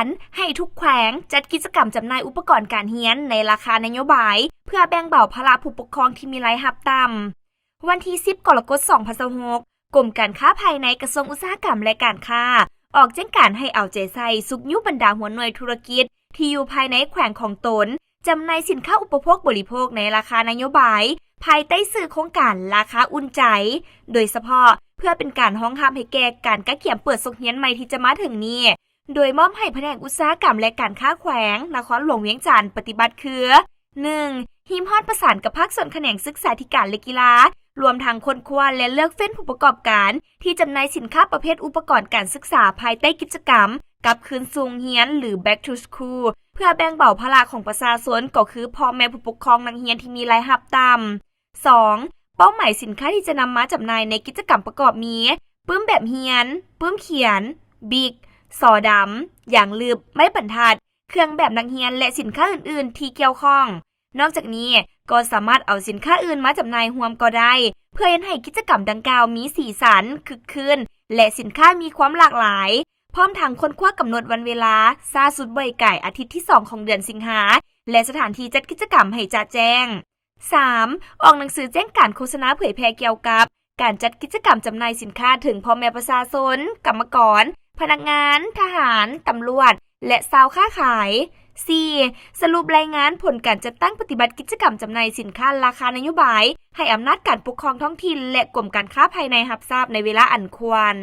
ນໃຫ້ທຸກແຂວງຈັດກິດຈະກຳຈຳໜ່າຍອຸປະກອນການຮຽນໃນລາຄານະໂຍບາຍ ເພື່ອແບ່ງເບົາພາລະຜູ້ປົກຄອງທີ່ມີລາຍຮັບຕ່ຳ. ວັນທີສິບ ກໍລະກົດ ສອງພັນຊາວຫົກ ກົມການຄ້າພາຍໃນ ກະຊວງອຸດສາຫະກຳ ແລະ ການຄ້າ ອອກແຈ້ງການໃຫ້ເອົາໃຈໃສ່ຊຸກຍູ້ບັນດາຫົວໜ່ວຍທຸລະກິດທີ່ຢູ່ພາຍໃນແຂວງຂອງຕົນ ຈຳໜ່າຍສິນຄ້າອຸປະໂພກບໍລິໂພກໃນລາຄານະໂຍບາຍ ພາຍໃຕ້ຊື່ໂຄງການລາຄາອຸ່ນໃຈ ໂດຍສະເພາະເພື່ອເປັນການຮອງຮັບໃຫ້ແກ່ການກະກຽມເປີດສົກຮຽນໃໝ່ທີ່ຈະມາເຖິງນີ້ ໂດຍມອບໃຫ້ພະແນກອຸດສາຫະກຳ ແລະ ການຄ້າແຂວງນະຄອນຫຼວງວຽງຈັນປະຕິບັດຄື: ໜຶ່ງ ຮີມຮອດປະສານກັບພາກສ່ວນຂະແໜງສຶກສາທິການ ແລະ ກິລາ ລວມທັງຄົ້ນຄວ້າ ແລະ ເລືອກເຟັ້ນຜູ້ປະກອບການທີ່ຈຳໜ່າຍສິນຄ້າປະເພດອຸປະກອນການສຶກສາພາຍໃຕ້ກິດຈະກຳກັບຄືນສູ່ໂຮງຮຽນ ຫຼື Back to School ເພື່ອແບ່ງເບົາພາລະຂອງປະຊາຊົນ ກໍຄືພໍ່ແມ່ຜູ້ປົກຄອງນັກຮຽນທີ່ມີລາຍຮັບຕ່ຳ. ສອງ ເປົ້າໝາຍສິນຄ້າທີ່ຈະນຳມາຈຳໜ່າຍໃນກິດຈະກຳປະກອບມີ: ປຶ້ມແບບຮຽນ, ປຶ້ມຂຽນ, ບິກ, ສໍດຳ, ຢາງລຶບ, ໄມ້ບັນທັດ, ເຄື່ອງແບບນັກຮຽນ ແລະ ສິນຄ້າອື່ນໆທີ່ກ່ຽວຂ້ອງ. ນອກຈາກນີ້ ກໍສາມາດເອົາສິນຄ້າອື່ນມາຈຳໜ່າຍຮ່ວມກໍໄດ້ ເພື່ອເຮັດໃຫ້ກິດຈະກຳດັ່ງກ່າວມີສີສັນ, ຄຶກຄື້ນ ແລະ ສິນຄ້າມີຄວາມຫຼາກຫຼາຍ, ພ້ອມທັງຄົ້ນຄວ້າກຳນົດວັນເວລາ, ຊ້າສຸດບໍ່ໃຫ້ກາຍອາທິດທີສອງຂອງເດືອນສິງຫາ ແລະ ສະຖານທີ່ຈັດກິດຈະກຳໃຫ້ຈະແຈ້ງ. ສາມ ອອກໜັງສືແຈ້ງການໂຄສະນາເຜີຍແຜ່ກ່ຽວກັບການຈັດກິດຈະກຳຈຳໜ່າຍສິນຄ້າເຖິງພໍ່ແມ່ປະຊາຊົນ, ກຳມະກອນ, ພະນັກງານ, ທະຫານ, ຕຳຫຼວດ ແລະ ຊາວຄ້າຂາຍ. ສີ່ ສະຫຼຸບລາຍງານຜົນການຈັດຕັ້ງປະຕິບັດກິດຈະກຳຈຳໜ່າຍສິນຄ້າລາຄານະໂຍບາຍ ໃຫ້ອຳນາດການປົກຄອງທ້ອງຖິ່ນ ແລະ ກົມການຄ້າພາຍໃນຮັບຊາບໃນເວລາອັນຄວນ.